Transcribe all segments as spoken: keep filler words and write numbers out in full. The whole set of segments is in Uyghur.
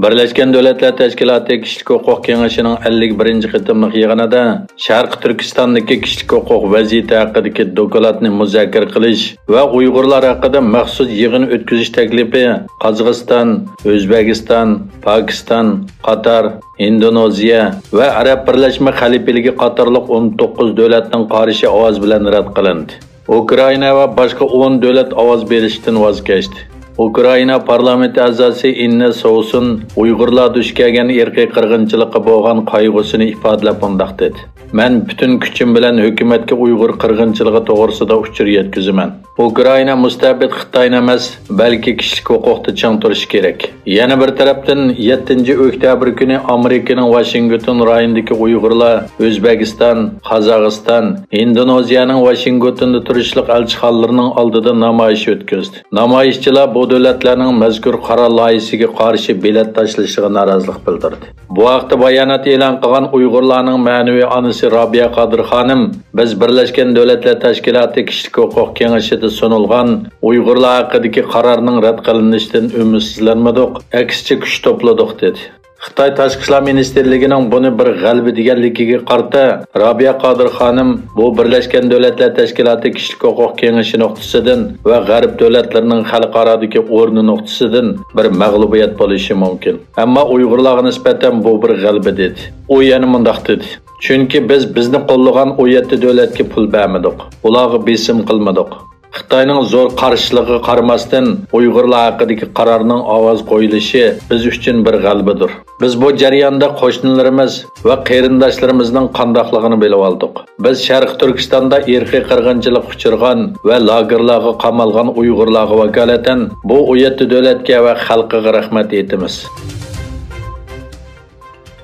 بىرلەشكەن دۆلەتلەر تەشكىلاتى كىشىلىك ھوقۇق كېڭىشىنىڭ ئەللىك بىرىنچى قېتىملىق يىغىنىدا شەرقىي تۈركىستاندىكى كىشىلىك ھوقۇق ۋەزىيىتى ھەققىدىكى دوكلاتنى مۇزاكىرە قىلىش ۋە ئۇيغۇرلار ھەققىدە مەخسۇس يىغىن ئۆتكۈزۈش تەكلىپى قازاقىستان، ئۆزبېكىستان، پاكىستان، قاتار، ئىندونېزىيە ۋە ئەرەب بىرلەشمە خەلىپىلىكى قاتارلىق ئون توققۇز دۆلەتنىڭ قارشى ئاۋازى بىلەن رەت قىلىندى. ئۇكرائىنا ۋە باشقا ئون دۆلەت ئاۋاز بېرىشتىن ۋاز كەچتى. ئۇكرائىنا پارلامېنت ئەزاسى ئىننە سوۋسۇن ئۇيغۇرلار دۇچ كەلگەن ئىرقىي قىرغىنچىلىققا بولغان قايغۇسىنى ئىپادىلەپ مۇنداق دېدى: مەن پۈتۈن كۈچۈم بىلەن ھۆكۈمەتكە ئۇيغۇر قىرغىنچىلىقى توغرىسىدا ئۇچۇر يەتكۈزىمەن. ئۇكرائىنا مۇستەبىت خىتاينى ئەمەس، بەلكى كىشىلىك ھوقۇقتا چىڭ تۇرۇشى كېرەك. يەنە بىر تەرەپتىن، يەتتىنچى ئۆكتەبىر كۈنى ئامېرىكىنىڭ ۋاشىنگتون رايونىدىكى ئۇيغۇرلار ئۆزبېكىستان، قازاقىستان، ئىندونېزىيەنىڭ ۋاشىنگتوندا تۇرۇشلۇق ئەلچىخانىلىرىنىڭ ئالدىدا نامايىش ئۆتكۈزدى. نامايىشچىلار بۇ دۆلەتلەرنىڭ مەزكۇر قارار لايىھىسىگە قارشى بېلەت تاشلىشىغا نارازىلىق بىلدۈردى. بۇ ھەقتە بايانات ئېلان قىلغان ئۇيغۇرلارنىڭ مەنىۋى ئانىسى رابىيە قادىر خانىم، بىز بىرلەشكەن دۆلەتلەر تەشكىلاتى كىشىلىك ھوقۇق كېڭىشىدە سۇنۇلغان ئۇيغۇرلار ھەققىدىكى قارارنىڭ رەت قىلىنىشىدىن ئۈمىدسىزلەنمىدۇق، ئەكسىچە كۈچ توپلىدۇق، دېدى. خىتاي تاشقى ئىشلار مىنىستىرلىكىنىڭ بۇنى بىر غەلىبە دېگەنلىكىگە قارىتا، رابىيە قادىر خانىم بۇ بىرلەشكەن دۆلەتلەر تەشكىلاتى كىشىلىك ھوقۇق كېڭىشى نۇقتىسىدىن ۋە غەرب دۆلەتلىرىنىڭ خەلقئارادىكى ئورنى نۇقتىسىدىن بىر مەغلۇبىيەت بولۇشى مۇمكىن. ئەمما ئۇيغۇرلارغا نىسبەتەن بۇ بىر غەلىبە، دېدى. ئۇ يەنە مۇنداق دېدى: چۈنكى بىز بىزنى قوللىغان ئون يەتتە دۆلەتكە پۇل بەرمىدۇق، ئۇلارغا بېسىم قىلمىدۇق. خىتاينىڭ زور قارشىلىقىغا قارىماستىن، ئۇيغۇرلار ھەققىدىكى قارارنىڭ ئاۋاز قويۇلۇشى بىز ئۈچۈن بىر غەلىبىدۇر. بىز بۇ جەرياندا قوشنىلىرىمىز ۋە قېرىنداشلىرىمىزنىڭ قانداقلىقىنى بىلىۋالدۇق. بىز شەرقىي تۈركىستاندا ئىرقىي قىرغىنچىلىققا ئۇچرىغان ۋە لاگېرلارغا قامالغان ئۇيغۇرلارغا ۋاكالىتەن بۇ ئون يەتتە دۆلەتكە ۋە خەلقىگە رەھمەت ئېيتىمىز.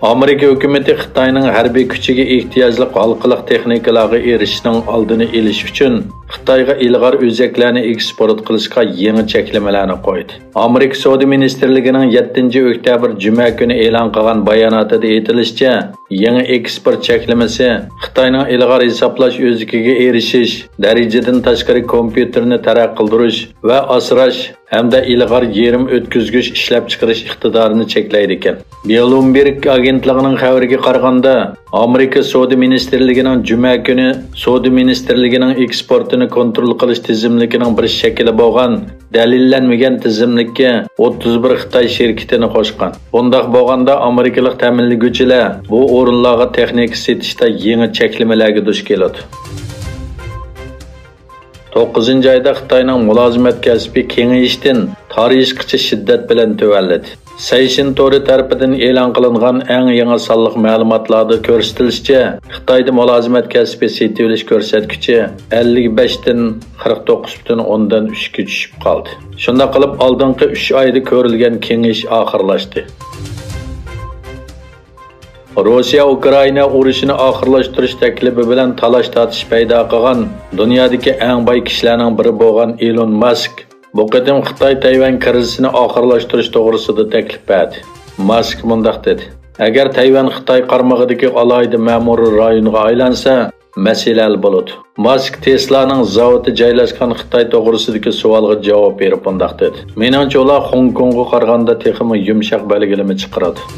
ئامېرىكا ھۆكۈمىتى خىتاينىڭ ھەربىي كۈچىگە ئېھتىياجلىق ھالقىلىق تېخنىكىلارغا ئېرىشىشنىڭ ئالدىنى ئېلىش ئۈچۈن، خىتايغا ئىلغار ئۆزەكلەرنى ئېكسپورت قىلىشقا يېڭى چەكلىمىلەرنى قويدى. ئامېرىكا سودا مىنىستىرلىكىنىڭ يەتتىنچى ئۆكتەبىر جۈمە كۈنى ئېلان قىلغان باياناتىدا ئېيتىلىشىچە، يېڭى ئېكسپورت چەكلىمىسى خىتاينىڭ ئىلغار ھېسابلاش ئۆزىكىگە ئېرىشىش، دەرىجىدىن تاشقىرى كومپيۇتېرنى تەرەققىي قىلدۇرۇش ۋە ئاسراش ھەمدە ئىلغار يېرىم ئۆتكۈزگۈچ ئىشلەپچىقىرىش ئىقتىدارىنى چەكلەيدىكەن. بلومبېرگ ئاگېنتلىقىنىڭ خەۋىرىگە قارىغاندا، ئامېرىكا سودا مىنىستىرلىكىنىڭ جۈمە كۈنى سودا مىنىستىرلىكىنىڭ ئېكسپورتىنى كونترول قىلىش تىزىملىكىنىڭ بىر شەكلى بولغان دەلىللەنمىگەن تىزىملىككە ئوتتۇز بىر خىتاي شىركىتىنى قوشقان. بۇنداق بولغاندا، ئامېرىكىلىق تەمىنلىگۈچىلەر بۇ ئورۇنلارغا تېخنىكا سېتىشتا يېڭى چەكلىمىلەرگە دۇچ كېلىدۇ. توققۇزىنچى ئايدا خىتاينىڭ مۇلازىمەت كەسپى كېڭىيىشتىن تارىيىشقىچە شىددەت بىلەن تۆۋەنلىدى. سەيشىن تورى تەرىپىدىن ئېلان قىلىنغان ئەڭ يېڭى سانلىق مەلۇماتلاردا كۆرسىتىلىشىچە، خىتايدا مۇلازىمەت كەسپى سېتىۋېلىش كۆرسەتكۈچى ئەللىك بەشتىن قىرىق توققۇز پۈتۈن ئوندىن ئۈچكە چۈشۈپ قالدى. شۇنداق قىلىپ، ئالدىنقى ئۈچ ئايدا كۆرۈلگەن كېڭىيىش ئاخىرلاشتى. روسىيە ئۇكرائىنا ئۇرۇشىنى ئاخىرلاشتۇرۇش تەكلىپى بىلەن تالاش-تارتىش پەيدا قىلغان دۇنيادىكى ئەڭ باي كىشىلەرنىڭ بىرى بولغان ئېلون ماسك بۇ قېتىم خىتاي تەيۋەن كىرىزىسىنى ئاخىرلاشتۇرۇش توغرىسىدا تەكلىپ بەردى. ماسك مۇنداق دېدى: ئەگەر تەيۋەن خىتاي قارمىقىدىكى ئالاھىدە مەمۇرىي رايونغا ئايلانسا، مەسىلە ھەل بولىدۇ. ماسك تېسلانىڭ زاۋۇتى جايلاشقان خىتاي توغرىسىدىكى سوئالغا جاۋاب بېرىپ مۇنداق دېدى: مېنىڭچە، ئۇلار خوڭكوڭغا قارىغاندا تېخىمۇ يۇمشاق بەلگىلىمە چىقىرىدۇ.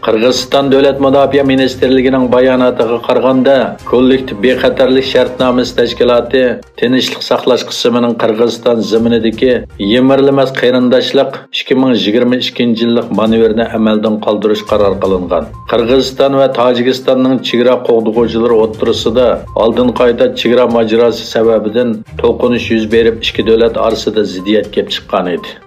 قىرغىزىستان دۆلەت مۇداپىئە مىنىستىرلىكىنىڭ باياناتىغا قارىغاندا، كوللېكتىپ بىخەتەرلىك شەرتنامىسى تەشكىلاتى تىنچلىق ساقلاش قىسمىنىڭ قىرغىزىستان زېمىنىدىكى يىمىرىلمەس قېرىنداشلىق ئىككى مىڭ يىگىرمە ئىككىنچى يىللىق مانېۋىرنى ئەمەلدىن قالدۇرۇش قارار قىلىنغان. قىرغىزىستان ۋە تاجىكىستاننىڭ چېگرا قوغدىغۇچىلىرى ئوتتۇرىسىدا ئالدىنقى ئايدا چېگرا ماجىراسى سەۋەبىدىن توقۇنۇش يۈز بېرىپ، ئىككى دۆلەت ئارىسىدا زىددىيەت كېلىپ چىققان ئىدى.